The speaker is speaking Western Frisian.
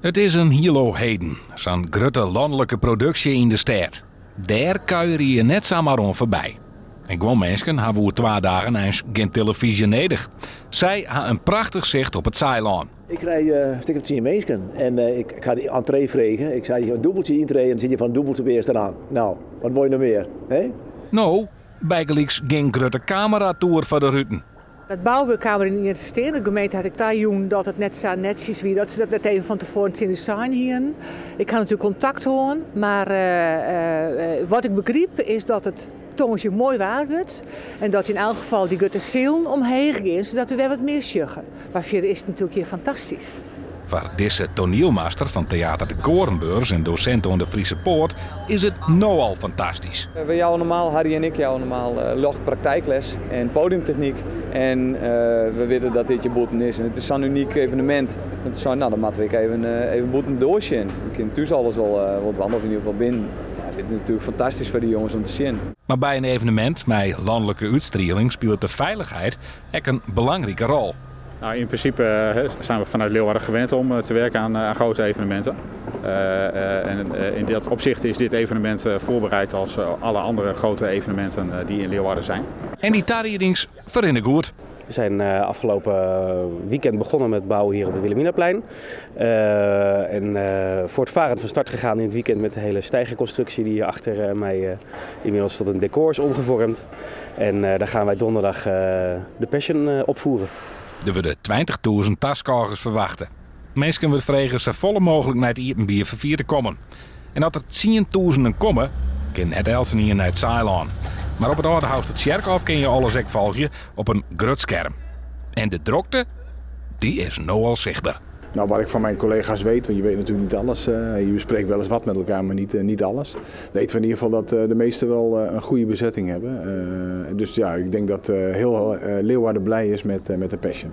It is in hiel o heden, sa'n grutte lanlike produksje yn de stêd. Dêr kuierje je net samar oan foarby. En guon minsken hawwe oer twa dagen eins gjin telefyzje nedich. Sy ha in prachtich sicht op it Saailân. Ik krij in stik of tsien minsken en ik ha de entree frege. Ik sei, in dûbeltsje yntree en dan sit je fan in dûbeltsje op earste rang. No, wat wol je noch mear, hè? No, bygelyks gjin grutte kameratoer foar de ruten. Dat bouwurk kaam der ynienen te stean. De gemeente hat ek tajûn dat it net sa netsjes wie dat se dat net even fan tefoaren tsjin ús sein hienen. Ik ha natuerlik kontakt hân, mar wat ik begryp is dat it tongersdei moai waar wurdt en dat yn elk gefal dy grutte sealen omheech gean, sadat we wer wat mear sjogge. Mar fierder is it natuerlik hjir fantastysk. Foar dizze toanielmaster fan Theater de Koornbeurs en dosint oan de Friese Poort is it no al fantastysk. We jouwe normaal, Harry en ik jouwe normaal ljochtpraktijkles en podiumtechnyk. En we witte dat dit hjir bûten is en it is sa'n unyk evenemint. Dat we seinen, nou dan moatte we ek even, even bûtendoar sjen. We kinne thús alles wol, wol dwaan, of yn ieder gefal binnen. Ja, dit is natuerlik fantastysk foar dy jonges om te sjen. Mar by in evenemint mei lanlike útstrieling spilet de feilichheid ek in belangrike rol. Nou, in principe zijn we vanuit Leeuwarden gewend om te werken aan grote evenementen. En in dat opzicht is dit evenement voorbereid als alle andere grote evenementen die in Leeuwarden zijn. En dy tariedings ferrinne goed. We zijn afgelopen weekend begonnen met bouwen hier op het Wilhelminaplein. En voortvarend van start gegaan in het weekend met de hele steigerconstructie die hier achter mij inmiddels tot een decor is omgevormd. En daar gaan wij donderdag de Passion opvoeren. Der wurde 20.000 taskôgers ferwachte. Minsken wurdt frege safolle mooglik nei it iepenbier ferfier te kommen. En as der tsientûzenen komme, kin net eltsenien nei it Saailân. Mar op it Aldehoustertsjerkhôf kinne je alles ek folgje op in grut skerm. En de drokte, dy is no al sichtber. Nou, wat ik van mijn collega's weet, want je weet natuurlijk niet alles. Je bespreekt wel eens wat met elkaar, maar niet, niet alles. Weten we in ieder geval dat de meesten wel een goede bezetting hebben. Dus ja, ik denk dat heel Leeuwarden blij is met de Passion.